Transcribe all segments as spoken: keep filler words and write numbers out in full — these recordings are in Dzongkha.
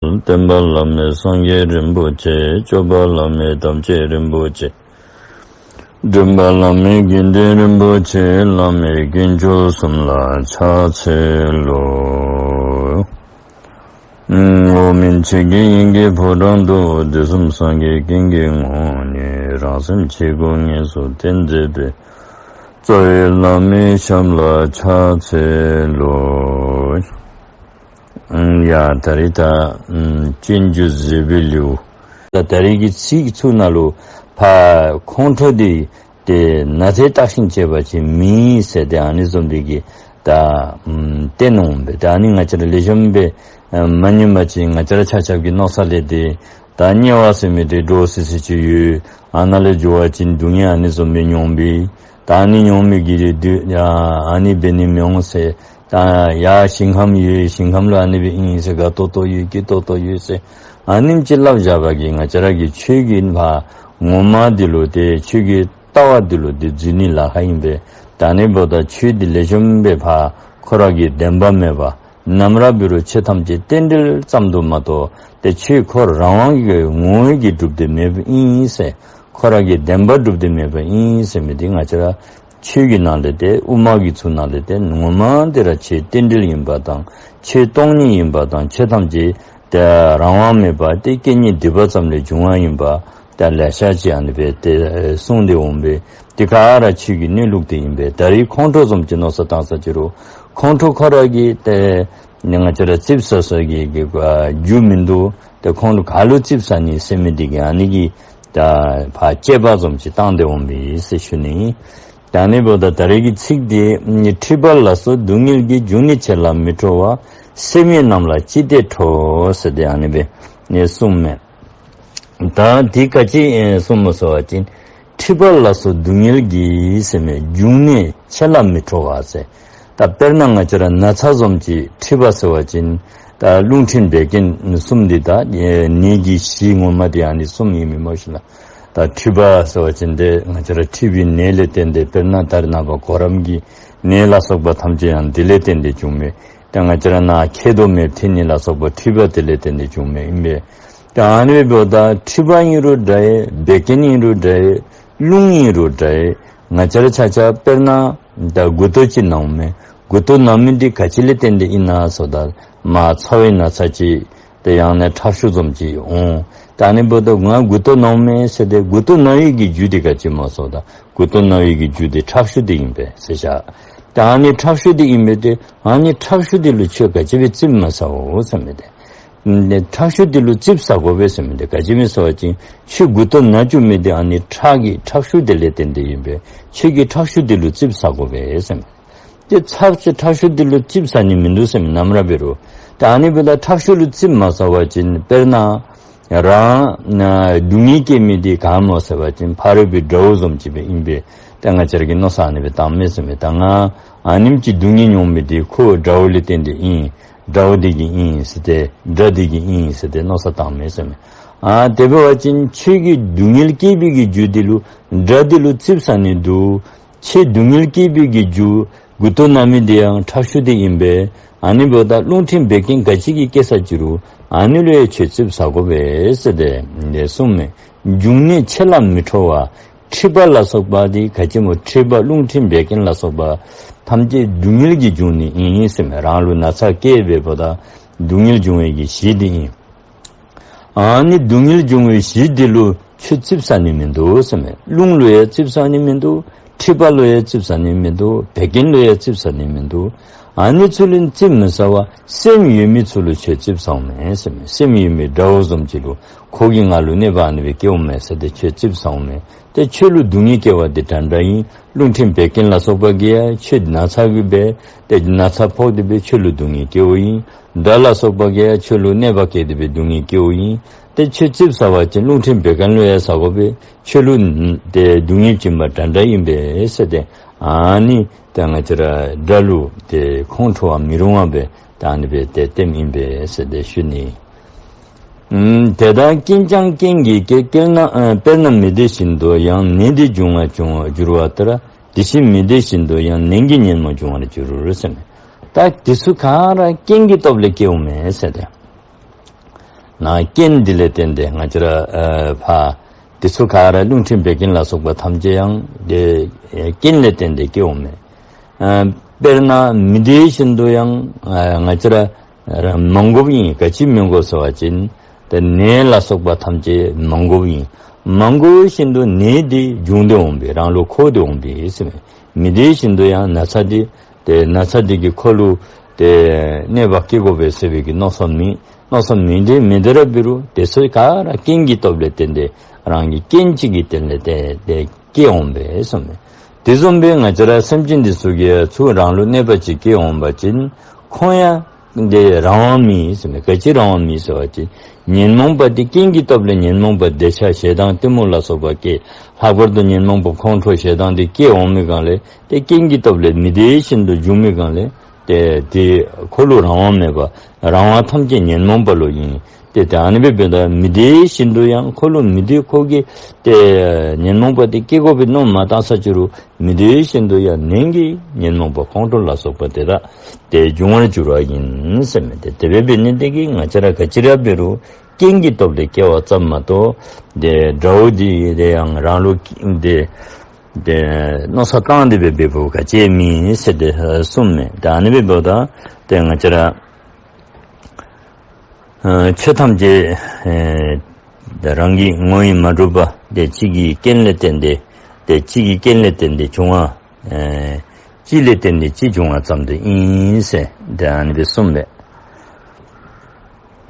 བསྟན་པ་བླ་མེད་སངས་རྒྱས་རིན་པོ་ཆེ། སྤྱོད་པ་བླ་མེད་དམ་ཆོས་རིན་པོ་ཆེ། སྒྲུབ་པ་བླ་མེད་དགེ་འདུན་རིན་པོ་ཆེ། བླ་མེད་དཀོན་མཆོག་གསུམ་ལ་ཕྱག་འཚལ་ལོ། འོག་མིན་ཆོས་ཀྱི་དབྱིངས་ཀྱི་ཕོ་བྲང་དུ། དུས་གསུམ་སངས་རྒྱས་ཀུན་གྱི་ངོ་བོ་ཉིད། རང་སེམས་ཆོས་སྐུ་དངོས་སུ་བསྟན་མཛད་པའི། རྩ་བའི་བླ་མའི་ཞབས་ལ་ཕྱག་འཚལ་ལོ། ཨང་། ཡ། ད་རིས་ད་ཨམ་སྤྱོད་འཇུག་བཟོད་པའི་ལེའུ། ད་ད་རིས་ཀྱི་ཚིག་ཚུ་ནང་ལུ་ཕར་ཁོང་ཁྲོ་འདི་ཏེ་ནགས་ཚལ་བརྟགས་ཤིང་དཔྱད་པ་ཅིན་མེད་ཟེར་ཏེ་ཨ་ནི་བཟུམ་སྦེ་གི་ད་ཨམ་བསྟན་འོང་པས། ད་ཨ་ནི་ང་བཅས་ར་ལེགས་ཤོམ་སྦེ་ཨ་མ་ཉན་པ་ཅིན་ང་བཅས་ར་ཆ་ཁྱབ་ཀྱི་མནོ་ས་ལས་ཏེ་ད་དམྱལ་བ་ཟེར་མི་འདི་འདྲོག་སི་སི་ཅིག་ཡོད། ཨ་ནཱ་ལས་འགྱོ་བ་ཅིན་སྡུག་བསྔལ་ཨ་ནི་བཟུམ་སྦེ་མྱོང་པས། ད་ཨ་ནི་མྱོང་མི་གི་དུས་ཡ་ཨ་ནི་འབད་ནི་མི་འོང་ཟེར། ད་ཡ་ཞིང་ཁམས་ཡོད། ཞིང་ཁམས་ལུ་ཨ་ནི་སྦེ་ཨིན་ཟེར་དགའ་ཏོག་ཏོ་ཡོད། སྐྱིད་ཏོག་ཏོ་ཡོད་ཟེར་ཨ་ནེམ་ཅིག་སླབ་བཞག་པ་གིས་ང་བཅས་ར་གི་ཆོས་ཀྱི་ཕར་ངོ་མ་འདི་ལུ་ཏེ་ཆོས་ཀྱི་ལྟ་བ་འདི་ལུ་ཏེ་འཛུལ་ནི་ལཱ་ཁག་ཨིན་པས། ད་ཨ་ནི་འབདཝ་ད་ཆོས་འདི་ལེགས་ཤོམ་སྦེ་ཕར་ཁོ་ར་གི་བདེན་པ་མེད་པར་ནམ་ར་འབད་རུང་ཆོས་ཐམས་ཅད་རྟེན་འབྲེལ་ཙམ་དུ་མ་གཏོགས་ཏེ་ཆོས་ཁོ་རང་དབང་གི་ངོ་བོ་གིས་གྲུབ་སྟེ་མེདཔ་ཨིན་ཟེར། ཁོ་ར་གི་བདེན་པ་གྲུབ་སྟེ་མེདཔ་ཨིན་ཟེར་མི་འདི་ང་བཅས་ར་ཆོས་ཀྱི་ནང་ལས་ཏེ་དབུ་མ་གི་ཚུལ་ནང་ལས་ཏེ་ངོ་མ་འདི་ར་ཆོས་རྟེན་འབྲེལ་ཨིན་པ་དང་ཆོས་སྟོང་ཉིད་ཨིན་པ་དང་ཆོས་ཐམས་ཅད་ཏེ་རང་དབང་མེད་པ་ཏེ་སྐད་གཉིས་སྡུད་པ་ཙམ་ལས་བྱུང་བ་ཨིན་པ་ད་ལེ་ཤ་ཅིག་ཨ་ནི་སྦེ་ཏེ་གསུངས་ཏེ་འོང་པས། དེ་ག་ར་ཆོས་ཀྱི་གནས་ལུགས་དེ་ཨིན་པས། ད་རིས་ཁོང་ཁྲོ་བཟུམ་ཅིག་མནོ་བསམ་བཏང་ས་ཅིག་རུང་ཁོང་ཁྲོ་ཁོ་ར་གིས་ཏེ་ང་བཅས་ར་ཙིགཔ་ཟ་ས་གི་གི་རྒྱུ་མིན་འདུག། ཏེ་ཁོང་ཁྲོ་ག་ལུ་ཙིགཔ་ཟ་ནི་ཟེར་མི་འདི་གིས་ཨ་ནི་གི་ད་ཕར་དཔྱད་པ་བཟུམ་ཅིག་བཏང་སྟེ་འོང་པས་ཟེར་ཞུ་ནི། ད་ཨ་ནི་འབདཝ་ད་ད་རིས་ཀྱི་ཚིག་འདི་འཁྲིག་པ་ལ་སོགས་སྡུག་བསྔལ་གྱི། འབྱུང་གནས་ཆེ་ལ་མི་ཁྲོ་བ། སེམས་ཡོད་རྣམས་ལ་ཅི་སྟེ་ཁྲོ་ཟེར་ཏེ་ཨ་ནི་སྦེ་གསུངསམ་མས། ད་འདི་ག་ཅི་གསུངསམ་སྨོ་ཟེར་བ་ཅིན་འཁྲིག་པ་ལ་སོགས་སྡུག་བསྔལ་གྱི་ཟེར་མི་འབྱུང་གནས་ཆེ་ལ་མི་ཁྲོ་བ་ཟེར། ད་དཔེར་ན་ང་བཅས་ར་ན་ཚ་བཟུམ་ཅིག་འཁྲིག་པ་ཟེར་བ་ཅིན་ད་རླུང་མཁྲིས་བད་ཀན་གསུམ་འདི་ད་ནད་ཀྱི་གཞི་ངོ་མ་འདི་ཨ་ནི་གསུམ་ཨིན་མས་སྨོ་ཤིག་ལགས། ད་འཁྲིག་པ་ཟེར་བ་ཅིན་ཏེ་ང་བཅས་ར་མཁྲིས་པའི་ནད་ལས་བརྟེན་ཏེ་དཔེར་ན་ད་རེས་ནངས་པ་གོ་རམས་ཀྱི་ནད་ལ་སོགས་པ་ཐམས་ཅད་ཡང་འདི་ལས་བརྟེན་ཏེ་བྱུངམ་མས། ད་ང་བཅས་ར་ནང་མཁལ་རྡོག་མེདཔ་ཐོན་ནི་ལ་སོགས་པ་འཁྲིག་པ་དེ་ལས་བརྟེན་ཏེ་བྱུངམ་ཨིན་པས། ད་ཨ་ནི་འབདཝ་ད་འཁྲིག་པ་ཨིན་རུང་འདྲ་ཡི། བད་ཀན་ཨིན་རུང་འདྲ་ཡི། རླུང་ཨིན་རུང་འདྲ་ཡི། ང་བཅས་ར་ཆ་ཁྱབ་དཔེར་ན་ད་མགུ་ཏོ་ཅིག་ན་འོང་མས། མགུ་ཏོ་ན་མི་འདི་ག་ཅི་ལས་བརྟེན་ཏེ་ཨིན་ན་ཟེརཝ་ད་མར་ཚ་བའི་ན་ཚ་ཅིག་ཏེ་ཡང་ན་ཁྲག་ཤུགས་བཟུམ་ཅིག་འོང་། ད་ཨ་ནི་འབདཝ་ད་ང་མགུ་ཏོ་ན་འོང་མས་ཟེར་ཏེ་མགུ་ཏོ་ན་བའི་གི་རྒྱུ་འདི་ག་ཅི་སྨོ་ཟེརཝ་ད་མགུ་ཏོ་ན་བའི་གི་རྒྱུ་འདི་ཁྲག་ཤུགས་འདི་ཨིན་པས་ཟེར་བཞག། ད་ཨ་ནི་ཁྲག་ཤུགས་འདི་ཨིན་པས། ཏེ་ཨ་ནི་ཁྲག་ཤུགས་འདི་ལུ་ཁྱོད་ག་ཅི་སྦེ་ཙིགཔ་མ་ཟཝ་ཟེར་མི་འདི། ཨམ་ཁྲག་ཤུགས་འདི་ལུ་ཙིགཔ་ཟ་དགོ་པས་ཟེར་མི་འདི་ག་ཅི་སྦེ་ཟེར་བ་ཅིན་ཁྱོད་མགུ་ཏོ་ན་བཅུག་མི་འདི་ཨ་ནི་ཁྲག་གི་ཁྲག་ཤུགས་འདི་ལས་བརྟེན་ཏེ་ཨིན་པས། ཁྱོད་ཀྱིས་ཁྲག་ཤུགས་འདི་ལུ་ཙིགཔ་ཟ་དགོ་པས་ཟེར་མི། ཏེ་ཚབ་ཅིག་ཁྲག་ཤུགས་འདི་ལུ་ཙིགཔ་ཟ་ནི་མིན་འདུག་ཟེར་མི་ནམ་ར་འབད་རུང་། ད་ཨ་ནི་འབདཝ་ད་ཁྲག་ཤུགས་ལུ་ཙིགཔ་མ་ཟ་བ་ཅིན་དཔེར་ན་རང་ན་སྡུག་བསྔལ་སྐྱེ་མི་འདི་ག་སྨོ་ཟེར་བ་ཅིན་ཕ་རོལ་པོའི་དགྲ་བོ་བཟུམ་ཅིག་སྦེ་ཨིན་པས། ད་ང་བཅས་ར་གིས་མནོ་བསམ་ཨ་ནི་སྦེ་བཏངམ་མས་ཟེར་མི། ད་ང་ཨ་ནེམ་ཅིག་སྡུག་བསྔལ་མྱོང་མི་འདི་ཁོ་དགྲ་བོ་ལས་བརྟེན་ཏེ་ཨིན། དགྲ་བོ་འདི་གིས་ཨིན་ཟེར་ཏེ་དགྲ་འདི་གིས་ཨིན་ཟེར་ཏེ་མནོ་བསམ་བཏངམ་མས་ཟེར་མི། ཨ་དེ་འབད་བ་ཅིན་ཁྱོད་ཀྱིས་སྡུག་བསྔལ་སྐྱེ་བའི་གི་རྒྱུ་འདི་ལུ་དགྲ་འདི་ལུ་ཙིགཔ་ཟ་ནི་འདུག། ཁྱོད་སྡུག་བསྔལ་སྐྱེ་བའི་གི་རྒྱུ་མགུ་ཏོ་ན་མི་འདི་ཡང་ཁྲག་ཤུགས་འདི་ཨིན་པས། ཨ་ནི་འབདཝ་ད་རླུང་མཁྲིས་བད་ཀན་ག་ཅི་གི་སྐྱེ་ས་ཅིག་རུང་ཨ་ནི་ལུ་ཡང་ཁྱོད་ཙིགཔ་ཟ་དགོ་པས་ཟེར་ཏེ་འདི་གསུངསམ་མས། འབྱུང་གནས་ཆེ་ལ་མི་ཁྲོ་བ། འཁྲིག་པ་ལ་སོགས་པ་འདི་ག་ཅི་སྨོ། འཁྲིག་པ་རླུང་མཁྲིས་བད་ཀན་ལ་སོགས་པ་ཐམས་ཅད་སྡུག་བསྔལ་གྱི་འབྱུང་གནས་ཨིན་ཟེར་མས། རང་ལུ་ན་ཚ་སྐྱེ་བའི་འབདཝ་ད་སྡུག་བསྔལ་འབྱུང་བའི་གི་གཞི་འདི་ཨིན། ཨ་ནི་སྡུག་བསྔལ་འབྱུང་བའི་གཞི་འདི་ལུ་ཁྱོད་ཙིགཔ་ཟ་ནི་མིན་འདུག་ཟེར་མས། རླུང་ལུ་ཡང་ཙིགཔ་ཟ་ནི་མིན་འདུག། འཁྲིག་པ་ལུ་ཡང་ཙིགཔ་ཟ་ནི་མིན་འདུག། བད་ཀན་ལུ་ཡང་ཙིགཔ་ཟ་ནི་མིན་འདུག། ཨ་ནི་ཚུ་ལུ་ཙིགཔ་མི་ཟ་བར་སེམས་ཡོད་མི་ཚུ་ལུ་ཁྱོད་ཙིགཔ་ཟཝ་མས་ཟེར་མས། སེམས་ཡོད་མི་དགྲ་བོ་བཟུམ་ཅིག་ལུ་ཁོ་གིས་ང་ལུ་གནོད་པ་ཨ་ནི་སྦེ་བཀལཝ་མས་ཟེར་ཏེ་ཁྱོད་ཙིགཔ་ཟཝ་མས། ཏེ་ཁྱོད་ལུ་སྡུག་བསྔལ་སྐྱེ་བ་འདི་འདྲ་འདྲ་ཨིན། རླུང་མཁྲིས་བད་ཀན་ལ་སོགས་པ་གིས་ཡང་ཁྱོད་ན་ཚ་གི་སྦེ་ཏེ་ན་ཚ་ཕོག་སྟེ་སྦེ་ཁྱོད་ལུ་སྡུག་བསྔལ་སྐྱེཝ་ཨིན། དགྲ་ལ་སོགས་པ་གིས་ཡང་ཁྱོད་ལུ་གནོད་པ་བཀལ་ཏེ་སྦེ་སྡུག་བསྔལ་སྐྱེཝ་ཨིན། ཏེ་ཁྱོད་ཙིགཔ་ཟ་བ་ཅིན་རླུང་མཁྲིས་བད་ཀན་ལུ་ཡང་ཟ་དགོ་པས། ཁྱོད་ལུ་ཏེ་སྡུག་བསྔལ་བྱིན་པ་འདྲ་འདྲ་ཨིན་པས་ཟེར་ཏེ་ཨ་ནི་ཏེ་ང་བཅས་ར་དགྲ་ལུ་ཏེ་ཁོང་ཁྲོ་བ་མི་རུང་བ་སྦེ་ད་ཨ་ནི་སྦེ་ཏེ་བསྟནམ་ཨིན་པས་ཟེར་ཏེ་ཞུ་ནི། ཨམ་དེ་དག་རྐྱེན་ཀྱང་རྐྱེན་གྱིས་བསྐྱེད། དཔེར་ན་ཨ་དཔེར་ན་མི་བདེ་བཞིན་དུ་ཡང་ནད་འདི་འབྱུང་བར་འབྱུང་བར་འགྱུར་བ་ལྟར། དེ་བཞིན་མི་བདེ་བཞིན་དུ་ཡང་ནད་ཀྱིས་ཉོན་མོངས་འབྱུང་བར་འགྱུར་ཟེར་མས། ད་འདི་ཚུ་ག་ར་རྐྱེན་གྱི་སྟོབས་ལས་སྐྱེཝ་མས་ཟེར་ཏེ། ན་རྐྱེན་འདི་ལས་བརྟེན་ཏེ་ང་བཅས་ར་ཨ་ཕར་དེ་ཚུ་ག་ར་རླུང་མཁྲིས་བད་ཀན་ལ་སོགས་པ་ཐམས་ཅད་ཡང་དེ་རྐྱེན་ལས་བརྟེན་ཏེ་སྐྱེ་འོང་མས། ཨ་དཔེར་ན་མི་བདེ་བཞིན་དུ་ཡང་ཨ་ང་བཅས་ར་མ་དགོཔ་ཨིན། ག་ཅི་མི་དགོ་ཟེར་བ་ཅིན་ཏེ་ནད་ལ་སོགས་པ་ཐམས་ཅད་མ་དགོཔ་ཨིན། མ་དགོ་བཞིན་དུ་ནད་འདི་འབྱུང་སྟེ་འོང་པས། རང་ལུ་འཁོར་ཏེ་འོང་པས་ཟེར་མས། མི་བདེ་བཞིན་དུ་ཡང་ན་ཚ་འདི་ཏེ་ན་ཚ་འདི་གིས་ཁོ་ལུ་ཏེ་གནོད་པ་བསྐྱལ་དགོ་པས་ཟེར་བའི་གི་མནོ་བསམ་མེད། མནོ་བསམ་མེད་དེ་མེད་དེ་ར་འབད་རུང་དེ་ཚུ་ག་ར་རྐྱེན་གྱི་སྟོབས་ལས་བརྟེན་ཏེ་རང་གི་རྐྱེན་གཅིག་གི་རྐྱེན་ལས་བརྟེན་ཏེ་སྐྱེ་འོང་པས་ཟེར་མས། དེ་བཟུམ་སྦེ་ང་བཅས་ར་སེམས་ཅན་འདི་ཚུ་གིས་ཚུར་རང་ལུ་གནོད་པ་ཅིག་བསྐྱལ་འོང་པ་ཅིན་ཁོང་ཡང་འདི་རང་དབང་མེད་ཟེར་མས། ག་ཅི་རང་དབང་མེད་ཟེར་བ་ཅིན་ཉོན་མོངས་པ་འདི་རྐྱེན་གྱི་སྟོབས་ལས་ཉོན་མོངས་པ་འདོད་ཆགས་ཞེ་སྡང་གཏི་མུག་ལ་སོགས་པ་སྐྱེ། ལྷག་པར་དུ་ཉོན་མོངས་པ་ཁོང་ཁྲོ་ཞེ་སྡང་འདི་སྐྱེ་འོང་མི་སྒང་ལས་ཏེ་རྐྱེན་གྱི་སྟོབས་ལས་མི་བདེ་བཞིན་དུ་འབྱུང་མི་སྒང་ལས་ཏེ་དེ་ཁོ་ལུ་རང་དབང་མེད་པ། རང་དབང་ཐམས་ཅད་ཉོན་མོངས་པ་ལུ་ཨིན། ཏེ་ད་ཨ་ནི་སྦེ་འབདཝ་ད་མི་བདེ་བཞིན་དུ་ཡང་ཁོ་ལུ་མི་བདེ་ཁོ་གིས་ཏེ་ཉོན་མོངས་པ་དེ་སྐྱེ་དགོ་པའི་མནོ་མ་བཏང་ས་ཅི་རུང་མི་བདེ་བཞིན་དུ་ཡང་ནན་གྱིས་ཉོན་མོངས་པ་ཁོང་ཁྲོ་ལ་སོགས་པ་དེ་དག་ཏེ་འབྱུང་བར་འགྱུར་བ་ཨིན་ཟེར་མས། ཏེ་དེ་སྦེ་འབད་ནི་དེ་གིས་ང་བཅས་ར་ག་ཅི་ར་འབད་རུང་རྐྱེན་གྱི་སྟོབས་ལས་སྐྱེ་བ་ཙམ་མ་གཏོགས་ཏེ་དགྲ་བོ་འདི་དེ་ཡང་རང་ལུ་ཏེ་ཏེ་མནོ་བསམ་བཏང་སྟེ་སྦེ་འབདཝ་ག་ཅི་མེད་ཟེར་ཏེ་གསུངམ་མས། ཏེ་ཨ་ནི་སྦེ་འབདཝ་ད་ཏེ་ང་བཅས་ར་ཨ་ཆོས་ཐམས་ཅད་ཨེ་ཏེ་རང་གི་ངོ་བོ་ཡིས་མ་གྲུབ་པ་ཏེ་གཅིག་གི་རྐྱེན་ལས་བརྟེན་ཏེ་ཏེ་གཅིག་གི་རྐྱེན་ལས་བརྟེན་ཏེ་བྱུང་བ་ཨེ་གཅིག་ལས་བརྟེན་ཏེ་གཅིག་བྱུང་བ་ཙམ་དུ་ཨིན་ཟེར་ཏེ་ཨ་ནི་སྦེ་གསུངམ་མས།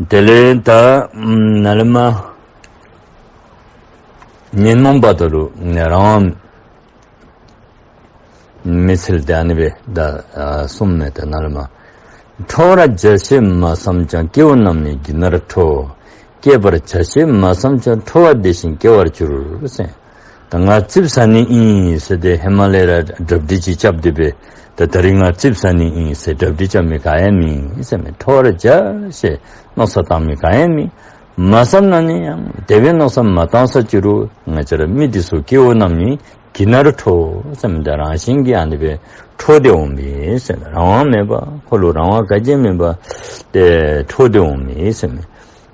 དེ་ལས་ད་ནཱ་ལས་མར་ཉོན་མོངས་པ་དེ་ལུ་རང་དབང་མེད་ཚུལ་དེ་ཨ་ནི་སྦེ་ད་གསུངམ་མས། ད་ནཱ་ལས་མར། ཁྲོ་བར་བྱ་ཞེས་མ་བསམས་ཀྱང་། སྐྱེ་བོ་རྣམས་ནི་རྒྱུད་ནོར་ཁྲོ། སྐྱེད་པར་བྱ་ཞེས་མ་བསམས་ཀྱང་། ཁྲོ་བ་དེ་བཞིན་སྐྱེ་བར་འགྱུར་ཟེར། ད་ང་རྩིགཔ་ཟ་ནི་ཨིན་ཟེར་ཏེ་ཧེ་མ་ལས་ར་གྲ་སྒྲིག་ཅིག་རྐྱབ་སྟེ་སྦེ་ད་ད་རིས་ང་རྩིགཔ་ཟ་ནི་ཨིན་ཟེར་གྲ་སྒྲིག་རྐྱབ་མི་ག་ཡང་མེད་ཟེར་མས། ཁྲོ་བར་བྱ་ཞེས་མནོ་བསམ་བཏང་མི་ག་ཡང་མེད། མ་བསམ་ན་ནི་ཡང་དེ་སྦེ་མནོ་བསམ་མ་བཏང་ས་ཅི་རུང་ང་བཅས་ར་མི་འདི་ཚུ་སྐྱེ་བོ་རྣམས་ནི་རྒྱུད་ནོར་ཁྲོ་ཟེར་མི་ད་རང་བཞིན་གྱིས་ཨ་ནི་སྦེ་ཁྲོ་སྟེ་འོང་མི་ཟེར། རང་དབང་མེད་པ་ཁོ་ལུ་རང་དབང་ག་ཅི་མེད་པ་ཏེ་ཁྲོ་སྟེ་འོང་མི་ཟེར་མས།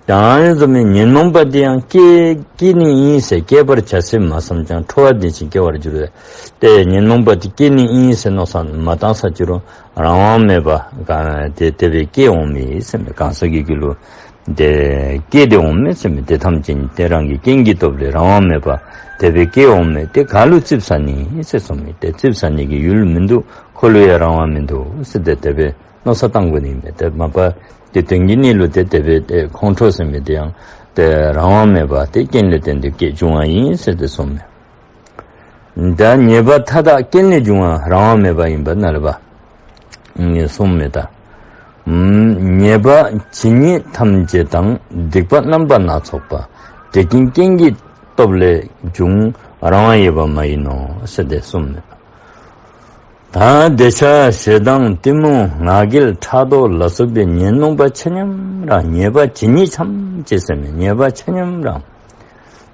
ད་ཨ་ནི་བཟུམ་མའི་ཉོན་མོངས་པ་འདི་ཡང་སྐྱེ་སྐྱེ་ནི་ཨིན་ཟེར་སྐྱེད་པར་བྱ་ཞེས་མ་བསམས་ཀྱང་། ཁྲོ་བ་དེ་བཞིན་སྐྱེ་བར་འགྱུར་ཟེར། ཏེ་ཉོན་མོངས་པ་འདི་སྐྱེ་ནི་ཨིན་ཟེར་མནོ་བསམ་མ་བཏང་ས་ཅི་རུང་རང་དབང་མེད་པ་ག་ཏེ་དེ་སྦེ་སྐྱེ་འོང་མི་ཟེར་མས། གང་ཟག་གི་རྒྱུད་ལུ་ཏེ་སྐྱེས་ཏེ་འོང་མི་ཟེར་མི་དེ་ཐམས་ཅད་ཏེ་རང་གི་རྐྱེན་གྱི་སྟོབས་ལས་རང་དབང་མེད་པ་དེ་སྦེ་སྐྱེ་འོང་མི་དེ་ག་ལུ་རྩིགཔ་ཟ་ནི་ཟེར་གསུངས་མི་དེ་རྩིགཔ་ཟ་ནི་གི་ཡུལ་མིན་འདུག། ཁོ་ལུ་ཡང་རང་དབང་མིན་འདུག་ཟེར་ཏེ་དེ་སྦེ་མནོ་བསམ་བཏང་དགོ་ནི་མས། ཏེ་མ་པ་ཏེ་དོན་གྱི་གནས་ལུ་ཏེ་དེ་སྦེ་ཏེ་ཁོང་ཁྲོ་ཟེར་མི་དེ་ཡང་ཏེ་རང་དབང་མེད་པ་ཏེ་རྐྱེན་ལས་བརྟེན་ཏེ་སྐྱེ་འབྱུང་བ་ཨིན་ཟེར་ཏེ་གསུངས་མས། ད་ཉེས་པ་མཐའ་དག་རྐྱེན་ལས་འབྱུང་བ་རང་དབང་མེད་པ་ཡིན་པ་ནཱ་ལས་ཕར་གསུངས་མས། ད་ཉེས་པ་ཇི་སྙེད་ཐམས་ཅད་དང་། སྡིག་པ་རྣམ་པ་སྣ་ཚོགས་པ། འདི་ཀུན་རྐྱེན་གྱི་སྟོབས་ལས་བྱུང་། རང་དབང་ཡོད་པ་མ་ཡིན་ནོ་ཟེར་ཏེ་གསུངས་མས། ད་འདོད་ཆགས་ཞེ་སྡང་གཏི་མུག་ང་རྒྱལ་ཕྲག་དོག་ལ་སོགས་པའི་ཉོན་མོངས་པ་ཆ་མཉམ་ར་ཉེས་པ་ཇི་སྙེད་ཐམས་ཅད་ཟེར་མི་ཉེས་པ་ཆ་མཉམ་ར་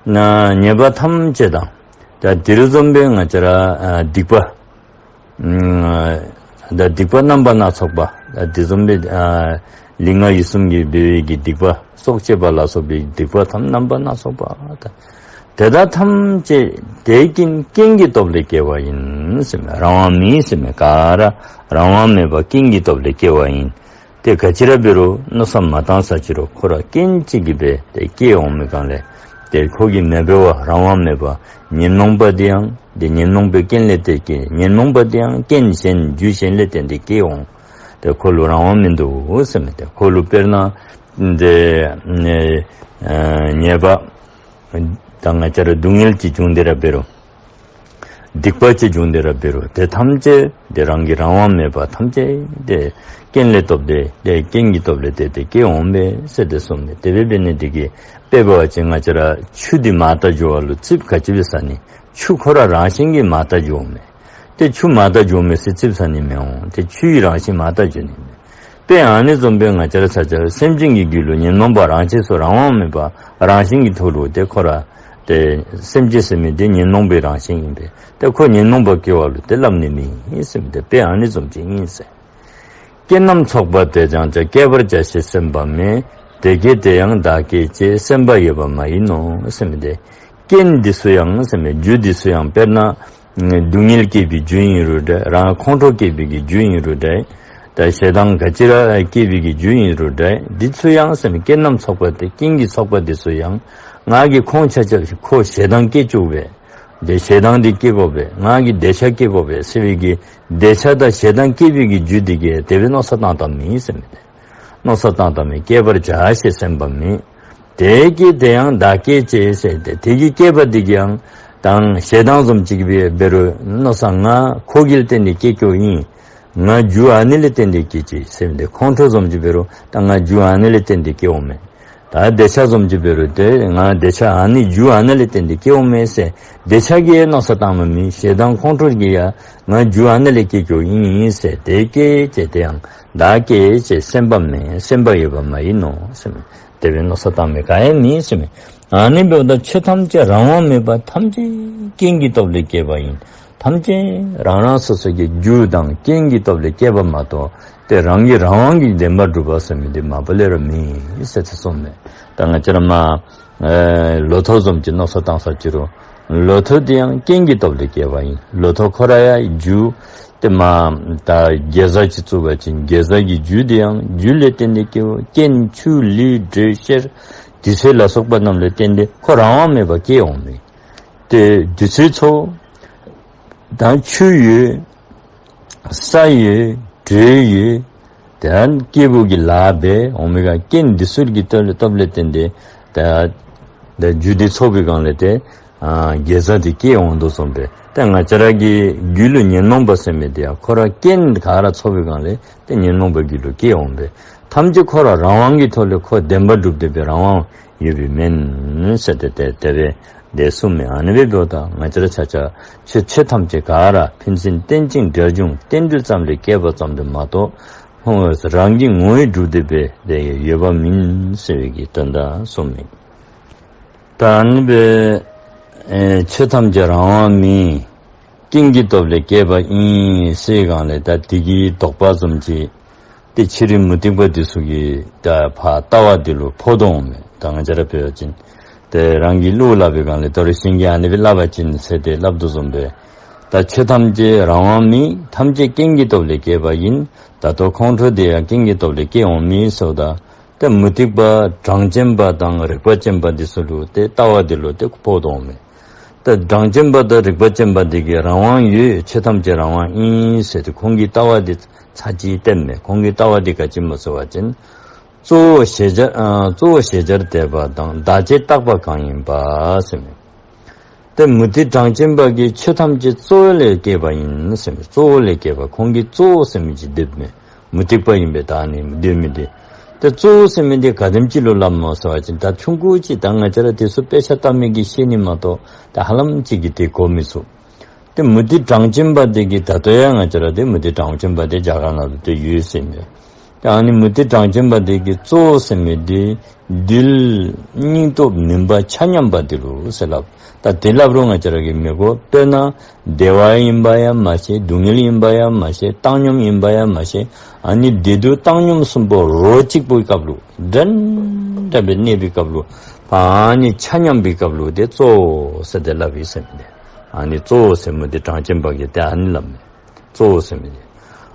ན་ཉེས་པ་ཐམས་ཅད་དང་། ད་དེ་བཟུམ་སྦེ་ང་བཅས་ར་ཨ་སྡིག་པ་ཨ་ད་སྡིག་པ་རྣམ་པ་སྣ་ཚོགས་པ། ད་དེ་བཟུམ་སྦེ་ཨ་ལུས་ངག་ཡིད་གསུམ་གྱི་འབད་བའི་གི་སྡིག་པ་སྲོག་གཅོད་པ་ལ་སོགས་པའི་སྡིག་པ་ཐམས་རྣམ་པ་སྣ་ཚོགས་པ། ད་དེ་དག་ཐམས་ཅད་དེ་ཀུན་རྐྱེན་གྱི་སྟོབས་ལས་སྐྱེ་བ་ཡིན་ཟེར་མས། རང་དབང་མེད་ཟེར་མས། ག་ར་རང་དབང་མེད་པ་རྐྱེན་གྱི་སྟོབས་ལས་སྐྱེ་བ་ཡིན། ཏེ་ག་ཅི་ར་འབད་རུང་མནོ་བསམ་མ་བཏང་ས་ཅི་རུང་ཁོ་ར་རྐྱེན་གཅིག་གིས་སྦེ་ཏེ་སྐྱེ་འོང་མི་སྒང་ལས་ཏེ་ཁོ་གིས་མ་འབད་བར་རང་དབང་མེད་པ་ཉོན་མོངས་པ་འདི་ཡང་ཏེ་ཉོན་མོངས་པའི་རྐྱེན་ལས་ཏེ་སྐྱེ། ཉོན་མོངས་པ་འདི་ཡང་རྐྱེན་གཞན་རྒྱུ་གཞན་ལས་བརྟེན་ཏེ་སྐྱེ་འོང་། ཏེ་ཁོ་ལུ་རང་དབང་མིན་འདུག་ཟེར་མས། ཏེ་ཁོ་ལུ་དཔེར་ན་ཏེ་ཨ་ཉེས་པ་ད་ང་བཅས་ར་སྡུག་བསྔལ་གྱི་འབྱུང་སྟེ་ར་འབད་རུང་སྡིག་པ་ཅིག་འབྱུང་སྟེ་ར་འབད་རུང་དེ་ཐམས་ཅད་དེ་རང་གི་རང་དབང་མེད་པར་ཐམས་ཅད་དེ་རྐྱེན་ལས་སྟོབས་ཏེ་དེ་རྐྱེན་གྱི་སྟོབས་ལས་ཏེ་དེ་སྐྱེ་འོང་པས་ཟེར་ཏེ་གསུངས་མས། དེ་སྦེ་འབད་ནི་དེ་གིས་དཔེ་འབད་བ་ཅིན་ང་བཅས་ར་ཆུ་འདི་མར་ལྟ་འགྱོ་བ་ལུ་རྩིགཔ་ག་ཅི་སྦེ་ཟ་ནི། ཆུ་ཁོ་ར་རང་བཞིན་གྱིས་མར་ལྟ་འགྱོཝ་མས། ཏེ་ཆུ་མར་ལྟ་འགྱོཝ་མས་ཟེར་རྩིགཔ་ཟ་ནི་མི་འོང་། ཏེ་ཆུའི་རང་བཞིན་མར་ལྟ་འགྱོ་ནི་མས། དཔེ་ཨ་ནི་བཟུམ་སྦེ་ང་བཅས་ར་ས་ཆ་སེམས་ཅན་གྱི་རྒྱུད་ལུ་ཉོན་མོངས་པ་རང་ཆས་སུ་རང་དབང་མེད་པ་རང་བཞིན་གྱིས་ཐོགས་རུང་ཏེ་ཁོ་ར་ཏེ་སེམས་ཅན་ཟེར་མི་དེ་ཉོན་མོངས་པའི་རང་བཞིན་ཨིན་པས། ཏེ་ཁོ་ཉོན་མོངས་པ་སྐྱེ་བ་ལུ་ཏེ་སླབ་ནི་མེད་ཟེར་མི་དེ་དཔེ་ཨ་ནི་བཟུམ་ཅིག་ཨིན་ཟེར། རྐྱེན་རྣམས་ཚོགས་པ་དེས་ཀྱང་བྱ། སྐྱེད་པར་བྱ་ཞེས་སེམས་པ་མེད། དེ་སྐད་དེ་ཡང་བདག་སྐད་ཅེས། སེམས་པ་ཡོད་པ་མ་ཡིན་ནོ་ཟེར་མི་དེ། རྐྱེན་འདི་ཚུ་ཡང་ཟེར་མི་རྒྱུ་འདི་ཚུ་ཡང་དཔེར་ན་སྡུག་བསྔལ་སྐྱེད་པའི་རྒྱུ་ཨིན་རུང་འདྲ། རང་ཁོང་ཁྲོ་སྐྱེད་པའི་གི་རྒྱུ་ཨིན་རུང་འདྲ། ད་ཞེ་སྡང་ག་ཅི་ར་སྐྱེད་པའི་གི་རྒྱུ་ཨིན་རུང་འདྲ། འདི་ཚུ་ཡང་ཟེར་མི་རྐྱེན་རྣམས་ཚོགས་པ་དེ་རྐྱེན་གྱི་ཚོགས་པ་འདི་ཚུ་ཡང་ང་གིས་ཁོང་ཆ་ཁྱབ་ཁོ་ཞེ་སྡང་སྐྱེ་བཅུག་པས། དེ་ཞེ་སྡང་འདི་སྐྱེ་དགོ་པས། ང་གིས་འདོད་ཆགས་སྐྱེ་དགོ་པས་ཟེར་བའི་གི་འདོད་ཆགས་དང་ཞེ་སྡང་སྐྱེད་པའི་གི་རྒྱུ་འདི་གིས་དེ་སྦེ་མནོ་བསམ་བཏང་བཏངམ་ཨིན་ཟེར་མི་དེ། མནོ་བསམ་བཏང་བཏངམ་ཨིན། སྐྱེད་པར་བྱ་ཞེས་སེམས་པ་མེད། དེ་སྐད་དེ་ཡང་བདག་སྐད་ཅེས་ཟེར་ཏེ། དེ་གི་སྐྱེད་པ་འདི་གིས་ཡང་དང་ཞེ་སྡང་བཟུམ་ཅིག་སྦེ་འབད་རུང་མནོ་བསམ་ང་ཁོ་གིས་བརྟེན་ཏེ་སྐྱེ་སྐྱེཝ་ཨིན། ང་རྒྱུ་ཨ་ནི་ལས་བརྟེན་ཏེ་སྐྱེས་ཅི་ཟེར་མི་དེ། ཁོང་ཁྲོ་བཟུམ་ཅིག་འབད་རུང་ད་ང་རྒྱུ་ཨ་ནི་ལས་བརྟེན་ཏེ་སྐྱེཝ་མས། ད་འདོད་ཆགས་བཟུམ་ཅིག་འབད་རུང་དེ་ང་འདོད་ཆགས་ཨ་ནི་རྒྱུ་ཨ་ནི་ལས་བརྟེན་ཏེ་སྐྱེཝ་མས་ཟེར་འདོད་ཆགས་ཀྱིས་མནོ་བསམ་བཏངམ་མེན། ཞེ་སྡང་ཁོང་ཁྲོ་གིས་ཡང་ང་རྒྱུ་ཨ་ནི་ལས་སྐྱེ་སྐྱེཝ་ཨིན་ཟེར། དེ་སྐད་ཅེས་དེ་ཡང་བདག་སྐད་ཅེས། སེམས་པ་མེད། སེམས་པ་ཡོད་པ་མ་ཡིན་ནོ་ཟེར་མི། དེ་སྦེ་མནོ་བསམ་བཏང་མི་ག་ཡང་མེད་ཟེར་མི། ཨ་ནི་འབདཝ་ད་ཆོས་ཐམས་ཅད་རང་དབང་མེད་པ་ཐམས་ཅད་རྐྱེན་གྱི་སྟོབས་ལས་སྐྱེས་པ་ཡིན། ཐམས་ཅད་རང་རང་སོ་སོ་གི་རྒྱུ་དང་རྐྱེན་གྱི་སྟོབས་ལས་སྐྱེས་པ་མ་གཏོགས་ཏེ་རང་གིས་རང་དབང་གིས་བདེན་པར་གྲུབ་པ་ཟེར་མི་འདི་མ་པ་ལས་ར་མེད་ཟེར་ཏེ་གསུངས་མས། ད་ང་བཅས་ར་མ་ཨེ་ལོ་ཐོག་བཟུམ་ཅིག་མནོ་བསམ་བཏང་ས་ཅི་རུང་ལོ་ཐོག་འདི་ཡང་རྐྱེན་གྱི་སྟོབས་ལས་སྐྱེས་པ་ཨིན། ལོ་ཐོག་ཁོ་ར་ཡང་རྒྱུ་ཏེ་མ་ད་གེ་སར་ཅིག་བཙུགས་པ་ཅིན་གེ་སར་གྱི་རྒྱུ་འདི་ཡང་རྒྱུ་ལས་བརྟེན་ཏེ་སྐྱེ་བོ། རྐྱེན་ཆུ་ལུད་དྲོད་གཤེར་དུས་ཚོད་ལ་སོགས་པ་རྣམས་ལས་བརྟེན་ཏེ་ཁོ་རང་དབང་མེད་པར་སྐྱེ་འོང་མི། ཏེ་དུས་ཚོད་འཚོལ་དང་ཆུ་ཡོད། ས་ཡོད། དྲོད་ཡོད། དེ་སྐྱེས་བུ་གི་ལཱ་འབད་འོང་མི་ག་རྐྱེན་འདི་ཚུ་གི་སྟོབས་ལས་བརྟེན་ཏེ་ད་ད་རྒྱུ་འདི་ཚོགས་པའི་སྒང་ལས་ཏེ་ཨ་གེ་སར་འདི་སྐྱེ་འོང་དོ་བཟུམ་སྦེ། ད་ང་བཅས་ར་གི་རྒྱུད་ལུ་ཉོན་མོངས་པ་ཟེར་མི་འདི་ཡང་ཁོ་ར་རྐྱེན་ག་ར་ཚོགས་པའི་སྒང་ལས་ཏེ་ཉོན་མོངས་པ་རྒྱུད་ལུ་སྐྱེ་འོང་པས། ཐམས་ཅད་ཁོ་ར་རང་དབང་གི་ཐོག་ལས་ཁོ་བདེན་པར་གྲུབ་སྟེ་སྦེ་རང་དབང་ཡོད་པའི་མེན་ཟེར་ཏེ་ཏེ་དེ་སྦེ་དེ་གསུངས་མས། ཨ་ནི་སྦེ་འབདཝ་ད་ང་བཅས་ར་ཆ་ཁྱབ་ཆོས་ཆོས་ཐམས་ཅད་ག་ར་ཕན་ཚུན་རྟེན་ཅིང་འབྲེལ་འབྱུང་རྟེན་འབྲེལ་ཙམ་ལས་སྐྱེས་པ་ཙམ་དུ་མ་གཏོགས་ཧོ་རང་གི་ངོ་བོས་གྲུབ་སྟེ་སྦེ་དེ་ཡོད་པ་མིན་ཟེར་བའི་གི་དོན་དག་གསུངས་མས། ད་ཨ་ནི་སྦེ་ཨེ་ཆོས་ཐམས་ཅད་རང་དབང་མེད། རྐྱེན་གྱི་སྟོབས་ལས་སྐྱེས་པ་ཨིན་ཟེར་སྒང་ལས་ད་དེ་གི་དོགས་པ་བཟུམ་ཅིག་ཏེ་ཕྱི་རོལ་མུ་སྟེགས་པ་འདི་ཚུ་གི་ད་ཕར་ལྟ་བ་འདི་ལུ་ཕོག་དོ་འོང་མས། ད་ང་བཅས་ར་འབད་བ་ཅིན་ཏེ་རང་གི་བློ་སླབ་པའི་སྒང་ལས་ད་རུང་གཞན་གྱིས་ཨ་ནི་སྦེ་སླབ་པ་ཅིན་ཟེར་ཏེ་སླབ་དོ་བཟུམ་སྦེ། ད་ཆོས་ཐམས་ཅད་རང་དབང་མེད། ཐམས་ཅད་རྐྱེན་གྱི་སྟོབས་ལས་སྐྱེས་པ་ཡིན། ད་ལྟོ་ཁོང་ཁྲོ་དེ་ཡང་རྐྱེན་གྱི་སྟོབས་ལས་སྐྱེ་འོང་མི་ཟེརཝ་ད་ཏེ་མུ་སྟེགས་པ་གྲངས་ཅན་པ་དང་རིག་པ་ཅན་པ་འདི་ཚུ་ལུ་ཏེ་ལྟ་བ་འདི་ལུ་ཏེ་ཕོག་དོ་འོང་མས། ཏེ་གྲངས་ཅན་པ་དང་རིག་པ་ཅན་པ་འདི་གིས་རང་དབང་ཡོད། ཆོས་ཐམས་ཅད་རང་དབང་ཨིན་ཟེར་ཏེ་ཁོང་གི་ལྟ་བ་འདི་ཚར་གཅིག་བསྟནམ་མས། ཁོང་གི་ལྟ་བ་འདི་ག་ཅི་སྨོ་ཟེར་བ་ཅིན་གཙོ་བོ་ཞེས་བྱར་ཨ་གཙོ་བོ་ཞེས་བྱར་འདོད་པ་དང་བདག་ཅེས་བཏགས་པ་གང་ཡིན་པ་ཟེར་མས། ཏེ་མུ་སྟེགས་གྲངས་ཅན་པ་གིས་ཆོས་ཐམས་ཅད་གཙོ་བོ་ལས་སྐྱེས་པ་ཡིན་ཟེར་མས། གཙོ་བོ་ལས་སྐྱེས་པ་ཁོང་གིས་གཙོ་བོ་ཟེར་མི་ཅིག་འདོདཔ་མས། མུ་སྟེགས་པ་ཨིན་པས། ད་ཨ་ནི་འདོད་མི་འདི་ཏེ་གཙོ་བོ་ཟེར་མི་འདི་ག་དེམ་ཅིག་ལུ་སླབ་སྨོ་ཟེར་བ་ཅིན་ད་ཆུང་ཀུ་ཅིག་ད་ང་བཅས་ར་དེ་ཚུ་དཔེ་ཆ་ལྟ་མི་གིས་ཤེས་ནི་མ་གཏོགས་ད་ཧ་ལམ་ཅིག་གིས་དེ་གོ་མི་ཚུགས། ཏེ་མུ་སྟེགས་གྲངས་ཅན་པ་དེ་གིས་ད་ལྟོ་ཡང་ང་བཅས་ར་ཏེ་མུ་སྟེགས་གྲངས་ཅན་པ་དེ་རྒྱ་གར་ནང་ལུ་ཏེ་ཡོད་ཟེར་མས། ཏེ་ཨ་ནི་མུ་སྟེགས་གྲངས་ཅན་པ་དེ་གིས་གཙོ་བོ་ཟེར་མི་དེ་རྡུལ་སྙིང་སྟོབས་མུན་པ་ཆ་མཉམ་པ་དེ་ལུ་ཟེར་སླབ། ད་དེ་སླབ་རུང་ང་བཅས་ར་གིས་མི་གོ། དཔེར་ན་བདེ་བ་ཡིན་པ་ཡང་མ་ཤེས། སྡུག་བསྔལ་ཡིན་པ་ཡང་མ་ཤེས། བཏང་སྙོམས་ཡིན་པ་ཡང་མ་ཤེས། ཨ་ནི་བདེ་སྡུག་བཏང་སྙོམས་གསུམ་པོ་རོ་གཅིག་པོའི་སྐབས་ལུ་འདྲན་འདྲ་སྦེ་གནས་པའི་སྐབས་ལུ་ཨ་ནི་ཆ་མཉམ་པའི་སྐབས་ལུ་དེ་གཙོ་བོ་ཟེར་ཏེ་སླབ་ཨིན་ཟེར་མི་དེ། ཨ་ནི་གཙོ་བོ་ཟེར་མི་དེ་གྲངས་ཅན་པ་གིས་ཏེ་ཨ་ནི་སླབ་མས། གཙོ་བོ་ཟེར་མི་དེ།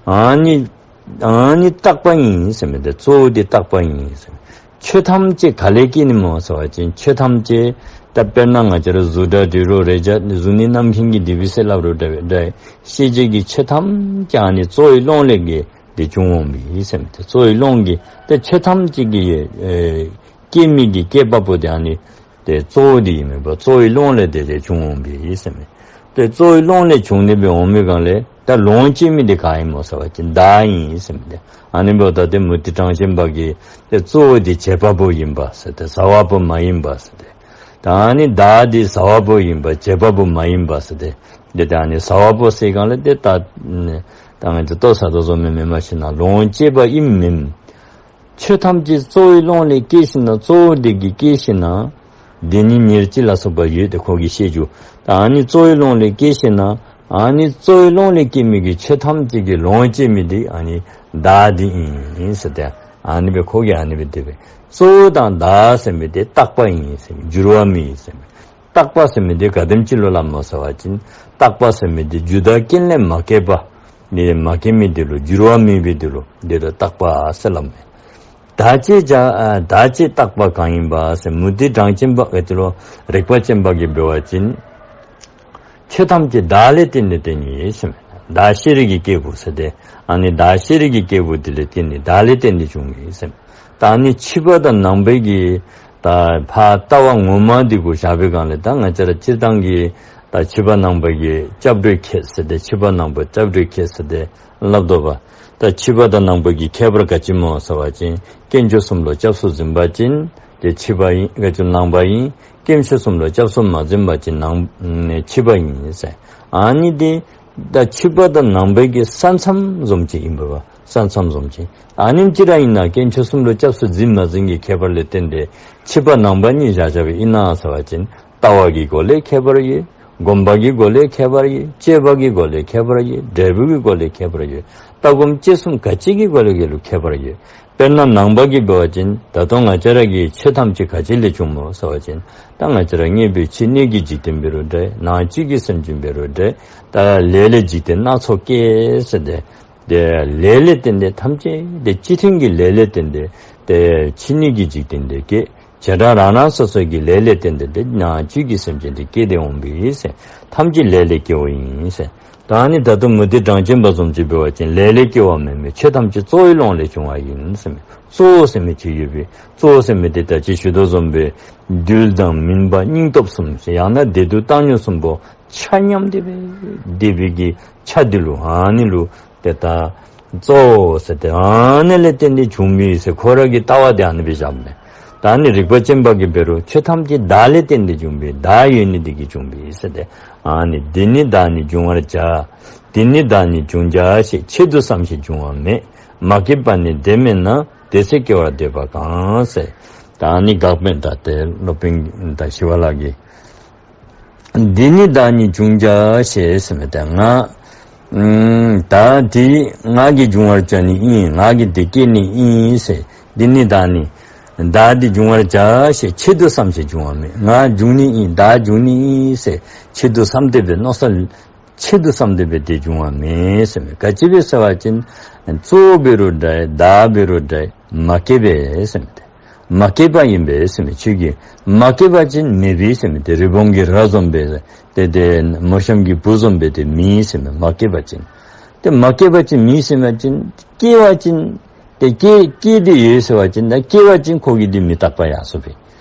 ཨ་ནི་ཨ་ནི་བཏགས་པ་ཨིན་ཟེར་མི་དེ། གཙོ་བོ་དེ་བཏགས་པ་ཨིན་ཟེར་མི། ཆོས་ཐམས་ཅད་ག་ལས་སྐྱེས་ནི་སྨོ་ཟེར་བ་ཅིན་ཆོས་ཐམས་ཅད་ད་དཔེར་ན་ང་བཅས་ར་གཟུགས་སྒྲ་དྲི་རོ་རེག་བྱ་གཟུགས་ནི་རྣམ་མཁྱེན་གྱིས་བསྡུས་པའི་ཟེར་སླབ་རུང་འདྲ་བའི་འདྲ་ཤེས་བྱའི་གི་ཆོས་ཐམས་ཅད་ཨ་ནི་གཙོ་བོའི་རླུང་ལས་ཀྱི་དེ་བྱུང་འོང་མི་ཨིན་ཟེར་མི་དེ། གཙོ་བོའི་རླུང་གིས་ཏེ་ཆོས་ཐམས་ཅད་ཀྱི་ཨེ་སྐྱེ་མི་གི་སྐྱེས་པ་པོ་དེ་ཨ་ནི་ཏེ་གཙོ་བོ་དེ་ཨིན་མས་པ། གཙོ་བོའི་རླུང་ལས་དེ་དེ་བྱུང་འོང་པས་ཟེར་མས། ཏེ་གཙོ་བོའི་རླུང་ལས་བྱུང་ནི་སྦེ་འོང་མི་སྒང་ལས་ད་ལོངས་སྤྱོད་མི་དེ་ག་ཨིན་སྨོ་ཟེར་བ་ཅིན་བདག་ཨིན་ཟེར་མི་དེ། ཨ་ནི་འབདཝ་ད་ཏེ་མུ་སྟེགས་གྲངས་ཅན་པ་གིས་ཏེ་གཙོ་བོ་དེ་བྱེད་པ་པོ་ཨིན་པ་ཟེར་ཏེ་བཟའ་བ་པོ་མ་ཡིན་པ་ཟེར་ཏེ། ད་ཨ་ནི་བདག་དེ་བཟའ་བ་པོ་ཨིན་པ་བྱེད་པ་པོ་མ་ཡིན་པ་ཟེར་ཏེ། ཏེ་ད་ཨ་ནི་བཟའ་བ་པོ་ཟེར་སྒང་ལས་ཏེ་ད་ད་ང་བཅས་ལྟོ་ཟ་དོ་བཟུམ་མའི་མེན་མ་ཤེས་ན་ལོངས་སྤྱོད་པ་ཨིནམ་མེནམ། ཆོས་ཐམས་ཅད་གཙོ་བོའི་རླུང་ལས་སྐྱེས་ཞིནམ་ན་གཙོ་བོ་དེ་གིས་སྐྱེས་ཞིནམ་ན་དེ་ཉིད་ཉེར་གཅིག་ལ་སོགས་པ་ཡོད་དེ་ཁོ་གིས་ཤེས་རྒྱུ། ད་ཨ་ནི་གཙོ་བོའི་རླུང་ལས་སྐྱེས་ཞིནམ་ན་ཨ་ནི་གཙོ་བོའི་རླུང་ལས་སྐྱེས་མི་གི་ཆོས་ཐམས་ཅད་ཀྱི་ལོངས་སྤྱོད་མི་དེ་ཨ་ནི་བདག་དེ་ཨིན་ཟེར་ཏེ། ཨ་ནི་སྦེ་ཁོ་གིས་ཨ་ནི་སྦེ་དེ་སྦེ། གཙོ་བོ་དང་བདག་ཟེར་མི་འདི་རྟག་པ་ཨིན་ཟེར་མི། འགྱུར་བ་མེད་ཟེར་མི། རྟག་པ་ཟེར་མི་འདི་ག་དེམ་ཅིག་ལུ་སླབ་སྨོ་ཟེར་བ་ཅིན་རྟག་པ་ཟེར་མི་འདི་རྒྱུ་དང་རྐྱེན་ལས་མ་སྐྱེས་པ། ནི་མ་སྐྱེས་མི་འདི་ལུ་འགྱུར་བ་མེད་པའི་འདི་ལུ་འདི་ལུ་རྟག་པ་ཟེར་སླབ་མས། བདག་ཅེས་བྱ་ཨ་བདག་ཅེས་རྟག་པ་གང་ཡིན་པ་ཟེར། མུ་སྟེགས་གྲངས་ཅན་པ་ག་ཅི་ལོ་རིག་པ་ཅན་པ་གིས་འབད་བ་ཅིན་ཆོས་ཐམས་ཅད་བདག་ལས་བརྟེན་ཏེ་སྐྱེ་ནི་ཟེར་མས། བདག་ཤེས་རིག་གི་སྐྱེས་བུ་ཟེར་ཏེ། ཨ་ནི་བདག་ཤེས་རིག་གི་སྐྱེས་བུ་དེ་ལས་བརྟེན་ནི་བདག་ལས་བརྟེན་ཏེ་བྱུང་ནི་ཟེར་མས། ད་ཨ་ནི་ཕྱི་པ་དང་ནང་པའི་གི་ད་ཕར་ལྟ་བ་ངོ་མ་འདི་གུ་བཞག་པའི་སྒང་ལས་ད་ང་བཅས་ར་སྤྱིར་བཏང་གི་ད་ཕྱི་པ་ནང་པ་གི་སྐྱབས་འགྲོའི་ཁྱད་ཟེར་ཏེ་ཕྱི་པ་ནང་པ་སྐྱབས་འགྲོའི་ཁྱད་ཟེར་ཏེ་སླབ་དོ་བ། ད་ཕྱི་པ་དང་ནང་པ་གི་ཁྱད་པར་ག་ཅི་སྨོ་ཟེར་བ་ཅིན་དཀོན་མཆོག་གསུམ་ལུ་སྐྱབས་སུ་འཛིན་པ་ཅིན་དེ་ཕྱི་པ་ཨིན། ག་ཅི་ནང་པ་ཨིན། དཀོན་མཆོག་གསུམ་ལུ་སྐྱབས་སུ་མ་འཛིན་པ་ཅིན་ནང་ཕྱི་པ་ཨིན་ཟེར། ཨ་ནི་དེ་ད་ཕྱི་པ་དང་ནང་པའི་གི་ས་མཚམས་བཟུམ་ཅིག་ཨིན་པས་པ། ས་མཚམས་བཟུམ་ཅིག། ཨ་ནེམ་ཅིག་ར་ཨིན་ན་དཀོན་མཆོག་གསུམ་ལུ་སྐྱབས་སུ་འཛིན་མ་འཛིན་གྱི་ཁྱད་པར་ལས་བརྟེན་ཏེ་ཕྱི་པ་ནང་པ་གཉིས་བཞག་བཞགཔ་ཨིན་ན་ཟེར་བ་ཅིན་ལྟ་བ་གི་སྒོ་ལས་ཁྱད་པར་ཡོད། སྒོམ་པ་གི་སྒོ་ལས་ཁྱད་པར་ཡོད། སྤྱོད་པ་གི་སྒོ་ལས་ཁྱད་པར་ཡོད། འབྲས་བུ་གི་སྒོ་ལས་ཁྱད་པར་ཡོད། ལྟ་སྒོམ་སྤྱོད་གསུམ་ག་ཅི་གི་སྒོ་ལས་ཀྱི་ལུ་ཁྱད་པར་ཡོད། དཔེར་ན་ནང་པ་གིས་འབད་བ་ཅིན་ད་ལྟོ་ང་བཅས་ར་གི་ཆོས་ཐམས་ཅད་ག་ཅི་ལས་བྱུངམ་སྨོ་ཟེར་བ་ཅིན་ད་ང་བཅས་ར་ངེས་པའི་ཕྱི་སྣོད་ཀྱི་འཇིག་རྟེན་འབད་རུང་འདྲ། ནང་བཅུད་ཀྱི་སེམས་ཅན་འབད་རུང་འདྲ། ད་ལས་ལས་འཇིག་རྟེན་སྣ་ཚོགས་སྐྱེ་ཟེར་ཏེ། དེ་ལས་ལས་བརྟེན་ཏེ་ཐམས་ཅད་དེ་སྤྱི་མཐུན་གྱི་ལས་ལས་བརྟེན་ཏེ་དེ་ཕྱི་སྣོད་ཀྱི་འཇིག་རྟེན་དེ་སྐྱེ། བྱེ་བྲག་རང་རང་སོ་སོ་གི་ལས་ལས་བརྟེན་ཏེ་དེ་ནང་བཅུད་ཀྱི་སེམས་ཅན་དེ་སྐྱེ་སྟེ་འོང་པས་ཟེར། ཐམས་ཅད་ལས་ལས་སྐྱེ་བ་ཨིན་ཟེར། ད་ནི་ད་ལྟོ་མུ་སྟེགས་གྲངས་ཅན་པ་བཟུམ་ཅིག་འབད་བ་ཅིན་ལས་ལས་སྐྱེ་བ་མེན་མས། ཆོས་ཐམས་ཅད་གཙོ་བོའི་ཀློང་ལས་བྱུང་བ་ཡིན་ཟེར་མས། གཙོ་བོ་ཟེར་མི་ཅིག་ཡོད་པས། གཙོ་བོ་ཟེར་མི་དེ་ད་ཅི་ཞུ་དོ་བཟུམ་སྦེ་རྡུལ་དང་མུན་པ་སྙིང་སྟོབས་གསུམ་ཟེར། ཡང་ན་བདེ་སྡུག་བཏང་སྙོམས་གསུམ་པོ་ཆ་མཉམ་སྟེ་སྦེ་སྡོད་པའི་གི་ཆ་འདི་ལུ་ཨ་ནི་ལུ་དེ་ད་གཙོ་བོ་ཟེར་ཏེ་ཨ་ནི་ལས་བརྟེན་ཏེ་བྱུང་མི་ཟེར་ཁོ་ར་གི་ལྟ་བ་དེ་ཨ་ནི་སྦེ་བཞགཔ་མས། ད་ནི་རིག་པ་ཅན་པ་གིས་འབད་རུང་ཆོས་ཐམས་ཅད་བདག་ལས་བརྟེན་ཏེ་བྱུང་བས། བདག་ཡོད་ནི་དེ་གིས་བྱུང་བས་ཟེར་ཏེ། ཨ་ནི་འདི་ནི་བདག་ནི་འབྱུང་བར་བྱ། འདི་ནི་བདག་ནི་འབྱུང་བྱ་ཞེས། ཆེད་དུ་བསམས་ཤིང་འབྱུང་བ་མེད། མ་སྐྱེས་པ་ནི་དེ་མེད་ན། དེ་ཚེ་སྐྱེ་བར་འདོད་པ་གང་ཟེར། ད་ནི་འགག་པའི་ད་ཏེ་སློབ་དཔོན་ད་ཞི་བ་ལྷ་གིས་འདི་ནི་བདག་ནི་འབྱུང་བྱ་ཞེས་ཟེར་མི་དེ་ང་ཨམ་ད་འདི་ང་གིས་འབྱུང་བར་བྱ་ནི་ཨིན། ང་གིས་འདི་སྐྱེ་ནི་ཨིན་ཟེར། འདི་ནི་བདག་ནི་བདག་འདི་འབྱུང་བར་བྱ་ཞེས་ཆེད་དུ་བསམས་ཤིང་འབྱུང་བ་མེད། ང་འབྱུང་ནི་ཨིན། བདག་འབྱུང་ནི་ཨིན་ཟེར་ཆེད་དུ་བསམས་ཏེ་སྦེ་མནོ་བསམ་ཆེད་དུ་བསམས་ཏེ་སྦེ་དེ་འབྱུང་བ་མེད་ཟེར་མི། ག་ཅི་སྦེ་ཟེར་བ་ཅིན་གཙོ་བོ་འབད་རུང་འདྲ་བདག་འབད་རུང་འདྲ་མ་སྐྱེས་པས་ཟེར་མི་དེ། མ་སྐྱེས་པ་ཨིན་པས་ཟེར་མི་ཆོས་ཀྱི། མ་སྐྱེས་པ་ཅིན་མེད་པས་ཟེར་མི་དེ། རི་བོང་གི་རྭ་བཟུམ་སྦེ་དེ་དེ་མོ་གཤམ་གྱི་བུ་བཟུམ་སྦེ་དེ་མེད་ཟེར་མི། མ་སྐྱེས་པ་ཅིན། དེ་མ་སྐྱེས་པ་ཅིན་མེད་ཟེར་མི་ཅིན་སྐྱེས་པ་ཅིན་དེ་སྐྱེ་སྐྱེས་ཏེ་ཡོད་ཟེར་བ་ཅིན་ད་སྐྱེས་པ་ཅིན་ཁོ་གི་དེ་མི་རྟག་པ་ཡར་སོ་པས།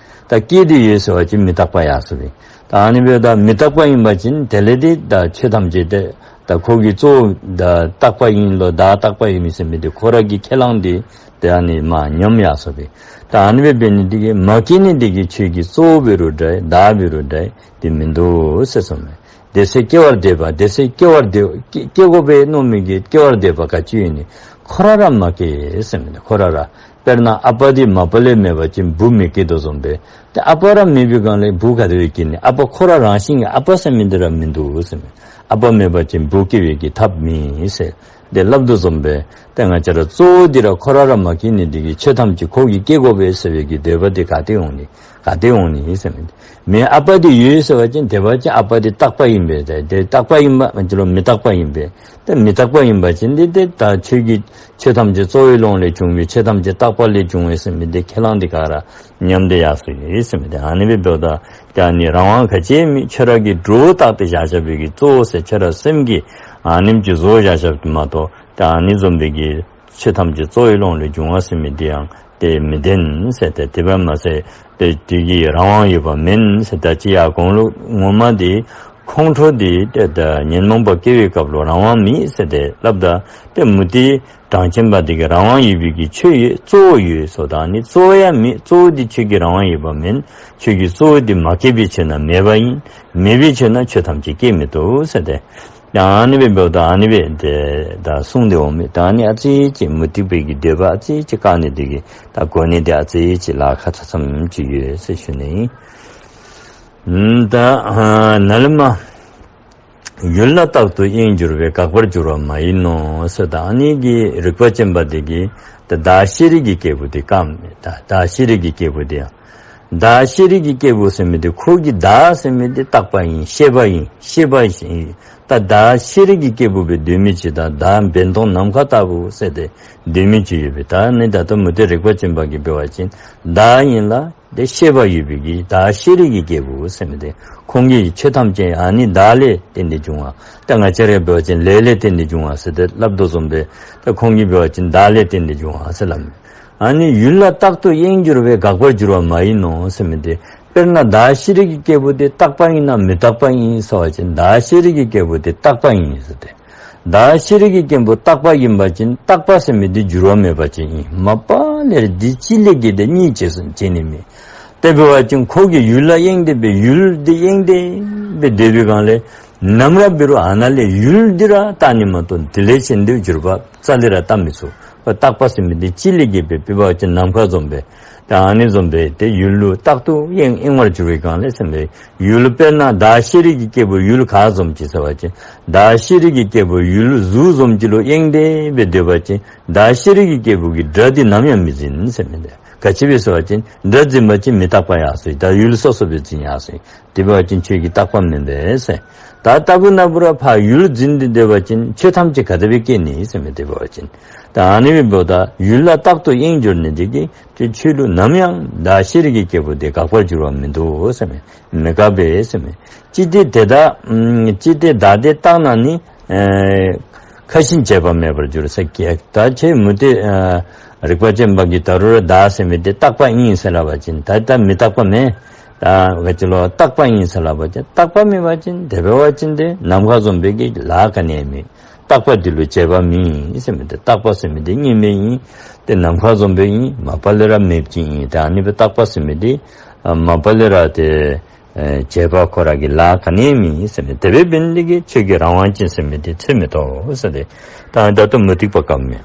ད་སྐྱེས་ཏེ་ཡོད་ཟེར་བ་ཅིན་མི་རྟག་པ་ཡར་སོ་པས། ད་ཨ་ནི་སྦེ་ད་མི་རྟག་པ་ཨིན་པ་ཅིན་དེ་ལས་དེ་ད་ཆོས་ཐམས་ཅད་དེ་ད་ཁོ་གི་གཙོ་བོ་ད་རྟག་པ་ཨིན་ལོ་བདག་རྟག་པ་ཨིན་མི་ཟེར་མི་དེ་ཁོ་ར་གི་ཁས་བླངས་དེ་དེ་ཨ་ནི་མ་ཉམས་ཡར་སོ་པས། ད་ཨ་ནི་སྦེ་འབད་ནི་དེ་གིས་མ་སྐྱེས་ནི་དེ་གིས་ཆོས་ཀྱི་གཙོ་བོ་འབད་རུང་འདྲ་བདག་འབད་རུང་འདྲ་དེ་མིན་འདུག་ཟེར་གསུངས་མས། དེ་ཚེ་སྐྱེ་བར་འདོད་པ། དེ་ཚེ་སྐྱེ་བར་འདོད་སྐྱེ་སྐྱེ་དགོ་པས་མནོ་མི་གི་སྐྱེ་བར་འདོད་པ་ག་ཅི་ཡོད་ནི་ཁོ་ར་ར་མ་སྐྱེས་ཟེར་མི་དེ། ཁོ་ར་ར། དཔེར་ན་ཨ་པ་དེ་མ་པ་ལས་མེད་པ་ཅིན་བུ་མི་སྐྱེ་དོ་བཟུམ་སྦེ། དེ་ཨ་པ་ར་མེད་པའི་སྒང་ལས་བུ་ག་དེ་སྦེ་སྐྱེ་ནི། ཨ་པ་ཁོ་ར་རང་བཞིན་གྱིས་ཨ་པ་ཟེར་མི་དེ་ར་མིན་འདུག་ཟེར་མི། ཨ་པ་མེད་པ་ཅིན་བུ་སྐྱེ་བའི་གི་ཐབས་མེད་ཟེར། དེ་སླབ་དོ་བཟུམ་སྦེ། དེ་ང་བཅས་ར་གཙོ་བོ་འདི་ར་ཁོ་ར་ར་མ་སྐྱེས་ནི་དེ་གིས་ཆོས་ཐམས་ཅད་ཁོ་གིས་སྐྱེ་དགོ་པས་ཟེར་བའི་གི་འདོད་པ་དེ་ག་ཏེ་འོང་ནི། ག་ཏེ་འོང་ནི་ཟེར་མི་དེ། མེན་ཨ་པ་དེ་ཡོད་ཟེར་བ་ཅིན་དེ་འབད་བ་ཅིན་ཨ་པ་དེ་རྟག་པ་ཨིན་པས། དེ་དེ་རྟག་པ་ཨིན་པ་ང་བཅས་ར་མི་རྟག་པ་ཨིན་པས། དེ་མི་རྟག་པ་ཨིན་པ་ཅིན་དེ་དེ་ད་ཆོས་ཀྱི་ཆོས་ཐམས་ཅད་གཙོ་བོའི་ཀློང་ལས་བྱུང་བའི་ཆོས་ཐམས་ཅད་རྟག་པ་ལས་བྱུང་བས་ཟེར་མི་དེ་ཁས་བླངས་དེ་ག་ར་ཉམས་ཏེ་ཡར་སོ་ཡི་ཟེར་མི་དེ། ཨ་ནི་སྦེ་འབདཝ་ད་ད་ཨ་ནི་རང་དབང་ག་ཅི་མེད། ཁྱོད་ར་གིས་སྒྲོ་བཏགས་ཏེ་བཞག་བཞག་པའི་གི་གཙོ་བོ་ཟེར་ཁྱོད་ར་སེམས་ཀྱིས་ཨ་ནེམ་ཅིག་བཟོ་བཞག་བཞགཔ་དེ་མ་གཏོགས་ད་ཨ་ནི་བཟུམ་སྦེ་གི་ཆོས་ཐམས་ཅད་གཙོ་བོའི་ཀློང་ལས་བྱུང་བ་ཟེར་མི་དེ་ཡང་དེ་མི་བདེན་ཟེར་ཏེ། དེ་འབད་མ་ཚད་དེ་དེ་གི་རང་དབང་ཡོད་པ་མེན་ཟེར། ད་ཅི་ཡང་གོང་ལུ་ངོ་མ་དེ་ཁོང་ཁྲོ་དེ་དེ་ད་ཉོན་མོངས་པ་སྐྱེ་བའི་སྐབས་ལུ་རང་དབང་མེད་ཟེར་ཏེ་སླབ་ད། དེ་མུ་སྟེགས་གྲངས་ཅན་པ་དེ་གིས་རང་དབང་ཡོད་པའི་གི་ཆོས་ཡོད་གཙོ་བོ་ཡོད་ཟེརཝ་ད་ཨ་ནི་གཙོ་བོ་ཡང་མེད། གཙོ་བོ་དེ་ཆོས་ཀྱི་རང་དབང་ཡོད་པ་མེན། ཆོས་ཀྱི་གཙོ་བོ་དེ་མ་སྐྱེས་པའི་ཕྱིར་ན་མེད་པ་ཨིན། མེད་པའི་ཕྱིར་ན་ཆོས་ཐམས་ཅད་སྐྱེ་མི་ཐུབ་ཟེར་ཏེ། ཡང་ཨ་ནི་སྦེ་འབདཝ་ད་ཨ་ནི་སྦེ་དེ་ད་གསུངས་ཏེ་འོང་མི། ད་ཨ་ནི་ཨ་ཙི་ཅིག་མུ་སྟེགས་པའི་གི་འདོད་པ་ཨ་ཙི་ཅིག་བཀག་ནི་དེ་གིས་ད་གོ་ནི་དེ་ཨ་ཙི་ཅིག་ལཱ་ཁག་ཆ་ཙམ་ཅིག་ཡོད་ཟེར་ཞུ་ནི་ཨིན། ཨམ་ད་ཨ་ནཱ་ལས་མར་ ཡུལ་ལ་རྟག་ཏུ་གཡེང་གྱུར་པས། འགག་པར་འགྱུར་བ་མ་ཡིན་ནོ་ཟེར། ད་ཨ་ནི་གི་རིག་པ་ཅན་པ་དེ་གིས་ད་བདག་ཤེས་རིག་གི་སྐྱེས་བུ་དེ་བཀག་མི། ད་བདག་ཤེས་རིག་གི་སྐྱེས་བུ་དེ་ཡང་། བདག་ཤེས་རིག་གི་སྐྱེས་བུ་ཟེར་མི་དེ་ཁོ་གི་བདག་ཟེར་མི་དེ་རྟག་པ་ཨིན། ཤེས་པ་ཨིན། ཤེས་པ་ཨིན། ད་བདག་ཤེས་རིག་གི་སྐྱེས་བུ་སྦེ་སྡོད་མི་ཅིག་དང་བདག་འབེན་སྟོང་ནམ་མཁའ་ལྟ་བུ་ཟེར་ཏེ་སྡོད་མི་ཅིག་ཡོད་པས། ད་ནི་ད་ལྟོ་མུ་སྟེགས་རིག་པ་ཅན་པ་གིས་འབད་བ་ཅིན་བདག་ཨིན་ལ་དེ་ཤེས་པ་ཡོད་པའི་གི་བདག་ཤེས་རིག་གི་སྐྱེས་བུ་ཟེར་མི་དེ། ཁོང་གིས་ཆོས་ཐམས་ཅད་ཨ་ནི་བདག་ལས་བརྟེན་ཏེ་བྱུང་བ། ད་ང་བཅས་ར་འབད་བ་ཅིན་ལས་ལས་བརྟེན་ཏེ་བྱུང་བ་ཟེར་ཏེ་སླབ་དོ་བཟུམ་སྦེ། ད་ཁོང་གིས་འབད་བ་ཅིན་བདག་ལས་བརྟེན་ཏེ་བྱུང་བ་ཟེར་སླབ་མས། ཨ་ནི་ཡུལ་ལ་རྟག་ཏུ་གཡེང་གྱུར་པས། འགག་པར་འགྱུར་བ་མ་ཡིན་ནོ་ཟེར་མི་དེ། དཔེར་ན་བདག་ཤེས་རིག་གི་སྐྱེས་བུ་དེ་རྟག་པ་ཨིན་ན་མི་རྟག་པ་ཨིན་ཟེར་བ་ཅིན་བདག་ཤེས་རིག་གི་སྐྱེས་བུ་དེ་རྟག་པ་ཨིན་ཟེར་ཏེ། བདག་ཤེས་རིག་གི་སྐྱེས་བུ་རྟག་པ་ཨིན་པ་ཅིན་རྟག་པ་ཟེར་མི་དེ་འགྱུར་བ་མེད་པ་ཅིག་ཨིན། མ་པ་ལས་ར་དེ་གཅིག་ལས་གི་དེ་གཉིས་བྱེད་སུ་བྱེད་ནི་མེད། དེ་འབད་བ་ཅིན་ཁོ་གིས་ཡུལ་ལ་གཡེང་སྟེ་སྦེ་ཡུལ་དེ་གཡེང་སྟེ་སྦེ་སྡོད་པའི་སྒང་ལས་ནམ་ར་འབད་རུང་ཨ་ནཱ་ལས་ཡུལ་འདི་ར་བལྟ་ནི་མ་གཏོགས་དེ་ལས་གཞན་དུ་འགྱུར་བ་རྩ་ལས་ར་བལྟ་མི་ཚུགས། རྟག་པ་ཟེར་མི་དེ་གཅིག་ལས་གི་སྦེ་འབད་བ་ཅིན་ནམ་མཁའ་བཟུམ་སྦེ། ད་ཨ་ནི་བཟུམ་སྦེ་དེ་ཡུལ་ལུ་རྟག་ཏུ་གཡེང་གཡེང་བར་འགྱུར་བའི་སྒང་ལས་ཟེར་མས། ཡུལ་དཔེར་ན་བདག་ཤེས་རིག་གི་སྐྱེས་བུ་ཡུལ་ག་བཟུམ་ཅིག་ཟེར་བ་ཅིན་བདག་ཤེས་རིག་གི་སྐྱེས་བུ་ཡུལ་གཟུགས་བཟུམ་ཅིག་ལུ་གཡེང་སྟེ་སྦེ་སྡོད་པ་ཅིན་བདག་ཤེས་རིག་གི་སྐྱེས་བུ་གིས་སྒྲ་དེ་ནམ་ཡང་མི་འཛིན་ཟེར་མས། དེ་ག་ཅི་སྦེ་ཟེར་བ་ཅིན་སྒྲ་འཛིན་པ་ཅིན་མི་རྟག་པ་ཡར་སོ་ཡི། ད་ཡུལ་སོ་སོ་སྦེ་འཛིན་ཡར་སོ་ཡི། དེ་འབད་བ་ཅིན་ཁྱོད་ཀྱི་རྟག་པ་མེན་པས་ཟེར། ད་ལྟ་བུ་ན་བུ་ར་ཕར་ཡུལ་འཛིན་ཏེ་སྡོད་པ་ཅིན་ཆོས་ཐམས་ཅད་ག་དེ་སྦེ་སྐྱེ་ནི་ཟེར་མས། དེ་འབད་བ་ཅིན་ད་ཨ་ནི་སྦེ་འབདཝ་ད་ཡུལ་ལ་རྟག་ཏུ་གཡེང་གྱུར་ནི་དེ་གིས་ཁྱོད་ཁྱོད་ལུ་ནམ་ཡང་བདག་ཤེས་རིག་གི་སྐྱེས་བུ་དེ་འགག་པར་འགྱུར་བ་མིན་འདུག་ཟེར་མས། མི་འགག་པས་ཟེར་མས། ཅི་སྟེ་དེ་དག་ཨམ་ཅི་སྟེ་བདག་དེ་བརྟགས་ན་ནི། ཨེ་ཁ་ཞེན་བྱེད་པ་མེད་པར་འགྱུར་ཟེར་གི། ད་ཁྱོད་མུ་སྟེགས་ཨ་རིག་པ་ཅན་པ་གིས་ད་རུང་ར་བདག་ཟེར་མི་དེ་རྟག་པ་ཨིན་ཟེར་སླབ་པ་ཅིན་ད་ད་མི་རྟག་པ་མེན། ད་ག་ཅི་ལོ་རྟག་པ་ཨིན་ཟེར་སླབ་པ་ཅིན་རྟག་པ་མེན་པ་ཅིན་དེ་འབད་བ་ཅིན་དེ་ནམ་མཁའ་བཟུམ་སྦེ་གི་ལཱ་ག་ནི་ཡང་མེད། རྟག་པ་དེ་ལུ་བྱེད་པ་མེད་ཟེར་མི་དེ། རྟག་པ་ཟེར་མི་དེ་གཉིས་མེད་ཨིན། དེ་ནམ་མཁའ་བཟུམ་སྦེ་ཨིན། མ་པ་ལས་ར་མེདཔ་ཅིག་ཨིན། ད་ཨ་ནི་སྦེ་རྟག་པ་ཟེར་མི་དེ་ཨ་མ་པ་ལས་ར་དེ་ཨེ་བྱེད་པ་ཁོ་ར་གི་ལཱ་ག་ནི་ཡང་མེད་ཟེར་མི་དེ་སྦེ་འབད་ནི་དེ་གིས་ཁྱོད་ཀྱིས་རང་དབང་ཅན་ཟེར་མི་དེ་འཚོལ་མི་ཐོབ་ཟེར་ཏེ། ད་ད་ལྟོ་མུ་སྟེགས་པ་བཀག་མི།